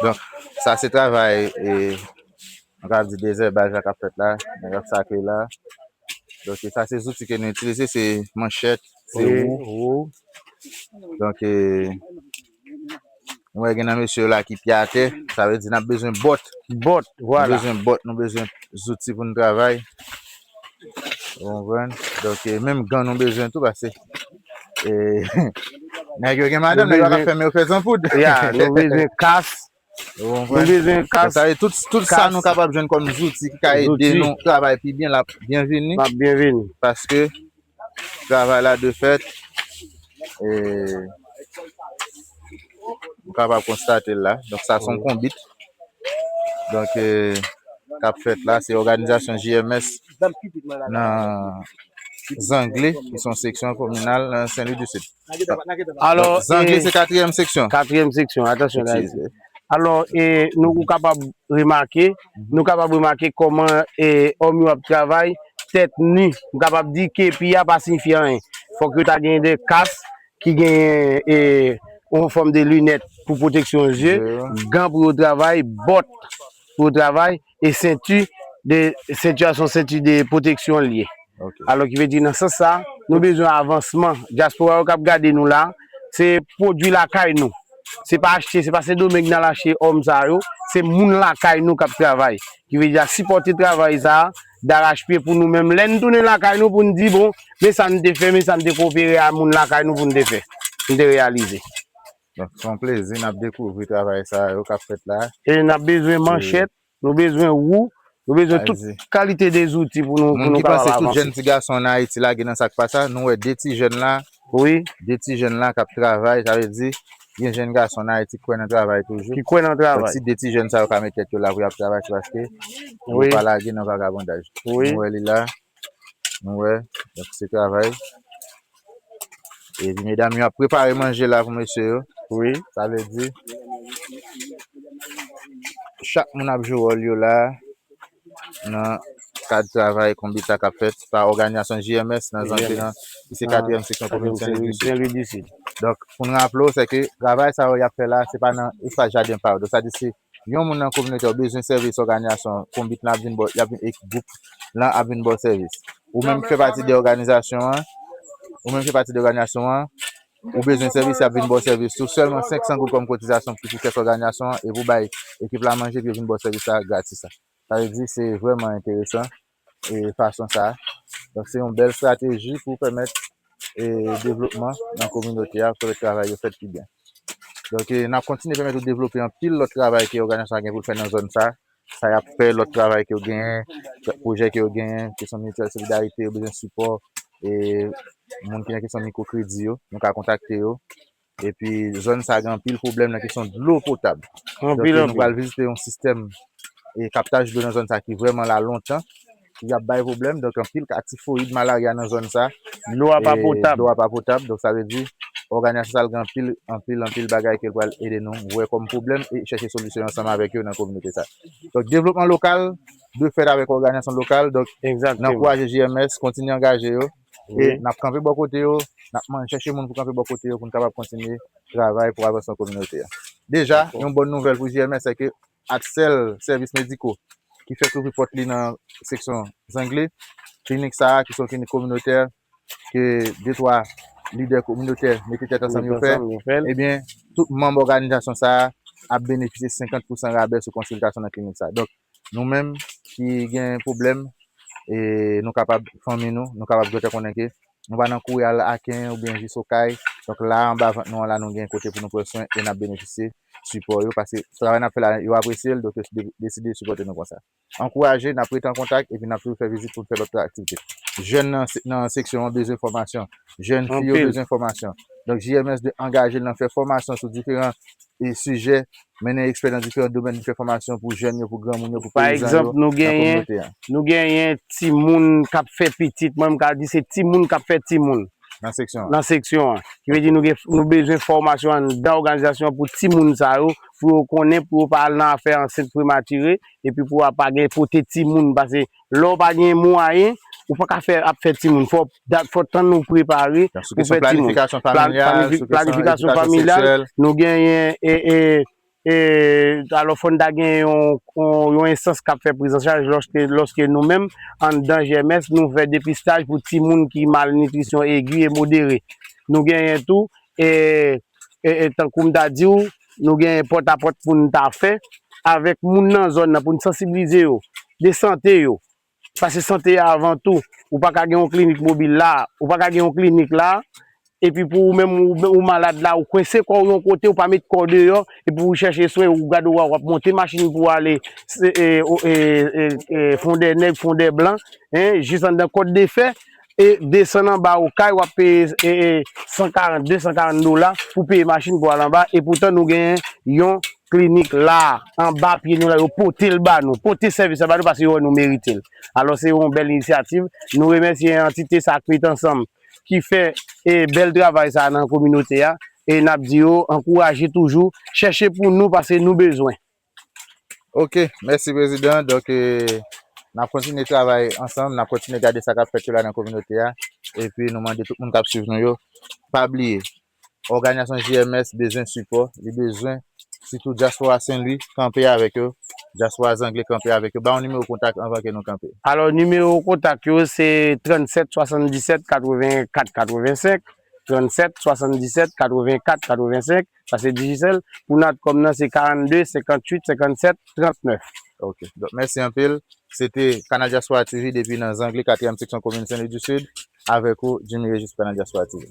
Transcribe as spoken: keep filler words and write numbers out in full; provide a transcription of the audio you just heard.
Donk, sa se travay, e, nou ka di dezèbaj la k ap fèt la, nèg ap sakre la. Donk, sa se zouti ke nou itilize, se manchèt, se wou. Donk, e, nou wè gen nan mesye yo la ki pye atè, sa vle di n ap bezwen bòt. Bòt, nou vwala. Bezwen bòt, nou bezwen zouti pou n travay. Ou konprann? Donk, e, menm gan nou bezwen tou, paske, e, nèg yo gen madanm, nèg yo ka fèmen yo fè zanpoud. Ya, nou bezwen kas. Ou konprann? Nou bezwen kas. Sa e tout, tout sa nou kapab jwenn kòm zouti ki ka ede nou travay pi byen, l ap byenvini. L ap byenvini. Paske travay la de fèt, e, nou kapab konstate l la. Donk, sa se yon konbit. Donk, e, k ap fèt la, se òganizasyon J M S nan Zangle, ki se yon seksyon kominal nan Sen Lwi di Sid. Alò, Zangle, e, se katriyèm seksyon. Katriyèm seksyon, atansyon la. Alò, e, nou, ou kapab remake, nou kapab remake kòman, e, òm yo ap travay, tèt ni. M kapab di kepi a pa siyifi anyen. Fòk yo ta gen de kas ki gen, e, yon fòm de linèt pou pwoteksyon zye, gan pou yo travay, bòt pou yo travay, e senti de, senti a se yon senti de pwoteksyon l ye. Alò, ki vle di, nan sans sa, nou bezwen avansman. Dyaspora yo k ap gade nou la, se pwodui lakay nou. Se pa achte, se pa Sendomeng n al achte òm sa yo, se moun lakay nou k ap travay. Ki vle di, sipòte travay sa a, darachpye pou nou menm. Lè n tounen lakay nou pou n di, bon, men sa n te fè, men sa n te koopere a moun lakay nou pou n te fè, n te reyalize. Donk, se yon plezi n ap dekouvri travay sa yo k ap fèt la. E n ap bezwen manchèt, nou bezwen wou, nou bezwen tout kalite de zouti pou nou, pou nou kapab avanse. Moun ki panse tout jèn ti gason ann Ayiti lage nan sa k pa sa, nou wè de ti jèn la, wi, de ti jèn la k ap travay, sa vle di, gen jèn gason ann Ayiti ki kwè nan travay toujou. Ki kwè nan travay. Donk, si de ti jèn sa yo ka met tèt yo la pou y ap travay, se paske yo pa lage nan vagabondaj. Wi. Nou wè li la, nou wè, donk se travay. Epi medam yo ap prepare manje la pou mesye yo. Wi. Sa vle di, chak moun ap jwe wòl yo la nan kad travay konbit la k ap fèt pa òganizasyon J M S nan Zangle nan, ki se katriyèm seksyon komin Sen Lwi di Sid. Donk, pou n raple w, se ke travay sa yo y ap fè la, se pa nan espas jaden pa yo. Donk, sa di se yon moun nan kominote a bezwen sèvis òganizasyon konbit lan ap vin ba w, y ap vin, e gwoup lan ap vin ba w sèvis. Ou menm ki fè pati de òganizasyon an, ou menm ki fè pati de òganizasyon an, ou bezwen sèvis, y ap vin ba w sèvis tou. Sèlman senk san goud kòm kotizasyon ki pou kès òganizasyon an, epi w bay ekip la manje, epi yo vin ba w sèvis la gratis la. Sa vle di, se vrèman enteresan, e, fason sa a. Donk, se yon bèl estrateji pou pèmèt, e, devlopman nan kominote a, pou pèmèt travay yo fèt pi byen. Donk, e, n ap kontinye pèmèt ou devlope anpil lòt travay ke òganizasyon an gen pou l fè nan zòn sa a. Sa y ap fè, lòt travay ke yo genyen, pwojè ke yo genyen, kesyon mityèl solidarite, yo bezwen sipò, e, moun ki nan kesyon mikwokredi yo, nou ka kontakte yo. Epi zòn sa gen anpil pwoblèm nan kesyon dlo potab. Donk, nou pral vizite yon sistèm, e, kaptaj dlo nan zòn sa ki vrèman la lontan, ki ap bay pwoblèm. Donk, anpil ka tifoyid, malarya nan zòn sa. Dlo a pa potab. Dlo a pa potab. Donk, sa vle di, òganizasyon sa a gen anpil, anpil, anpil bagay ke l pral ede nou wè kòm pwoblèm e chèche solisyon ansanm avèk yo nan kominote sa. Donk, devlopman lokal dwe fèt avèk òganizasyon lokal. Donk, n ankouraje J M S, kontinye angaje yo. E n ap kanpe bò kote yo, n ap man-, chèche moun pou kanpe bò kote yo pou n kapab kontinye travay pou avansman kominote a. Deja, yon bòn nouvèl pou J M S, se ke Adsèl Sèvis Mediko ki fèk louvri pòt li nan seksyon Zangle. Klinik sa a, ki se yon klinik kominotè, ke de twa lidè kominotè mete tèt ansanm yo fè, ebyen, tout manm òganizasyon sa a ap benefisye senkant pousan rabè sou konsiltasyon nan klinik sa a. Donk, nou menm ki gen pwoblèm, e nou kapab, fanmi nou, nou kapab dwèt konnen ke nou pa nan kouri al Aken oubyen jis Okay. Donk la, anba vant nou an la, nou gen kote pou nou pran swen e n ap benefisye sipò yo, paske travay n ap fè la, yo apresye l, donk yo de-, deside sipòte nou konsa. Ankouraje, n ap rete an kontak epi n ap toujou fè vizit pou n fè lòt aktivite. Jèn nan se-, nan seksyon an bezwen fòmasyon. Jèn fi yo bezwen fòmasyon. Donk, J M S dwe angaje l nan fè fòmasyon sou diferan, e, sijè, mennen ekspè nan diferan domèn, fè fòmasyon pou jèn yo, pou granmoun yo, pou peyizan yo, nan kominote a. Pa egzanp, nou genyen, nou genyen timoun k ap fè pitit, mwen, m ka di se timoun k ap fè timoun. Nan seksyon an. Nan seksyon an. Ki vle di nou gen, nou bezwen fòmasyon anndan òganizasyon an pou timoun sa yo, pou yo konnen, pou yo pa al nan afè ansent prematire, epi pou yo pa gen pote timoun, paske lè w pa gen mwayen, ou pa ka fè, ap fè timoun. Fò, dat, fò tann ou prepare pou fè timoun. Planifikasyon familyal, planifikasyon familyal, nou genyen, e, e, E, alò, fò n ta gen yon, yon, yon enstans k ap fè prizanchaj lòske, lòske nou menm, anndan G M S, nou fè depistaj pou timoun ki malnitrisyon egi e modere. Nou genyen tou, e, e, e tankou m ta di w, nou genyen pòtapòt pou n ta fè avèk moun nan zòn nan, pou n sansibilize yo de sante yo. Paske sante a avan tou. Ou pa ka gen yon klinik mobil la, ou pa ka gen yon klinik la, epi pou ou menm ou, ou malad la, ou kwense kò w yon kote, ou pa met kò w deyò, epi ou chèche swen, ou gade w ap monte machin pou w ale se, e, o- e, e, e, Fondènèg, Fondèblan, en, jis anndan Kòt de Fè, e desann anba Okay, w ap peye e, e, san karant, de san karant dola pou peye machin pou al anba, e poutan nou genyen yon klinik la, anba pye nou la, yo pote l ba nou, pote sèvis la ba nou paske yo wè nou merite l. Alò, se yon bèl inisyativ. Nou remèsye antite sa k met ansanm, ki fè e, bèl travay sa nan kominote a. E n ap di yo, ankouraje toujou, chèche pou nou paske nou bezwen. Ok, mèsi prezidan. Donk, e, n ap kontinye travay ansanm, n ap kontinye gade sa k ap fèt yo la nan kominote a. Epi nou mande tout moun k ap swiv nou yo, pa bliye, òganizasyon G M S bezwen sipò, li bezwen sitou dyaspora Senlwi kanpe avèk yo, dyaspora Zangle kanpe avèk yo. Ba yon nimewo kontak anvan ke nou kanpe. Alò, nimewo kontak yo se trannsèt swasanndisèt katrevenkat katrevensenk, trannsèt swasanndisèt katrevenkat katrevensenk, sa se Digicel. Pou Natcom nan, se karannde senkantuit senkannsèt trannèf. Ok. Donk, mèsi anpil. Se te Kanal Dyaspora T V depi nan Zangle, katriyèm seksyon komin Senlwi di Sid. Avèk ou, Jimmy Régis pou Kanal Dyaspora T V.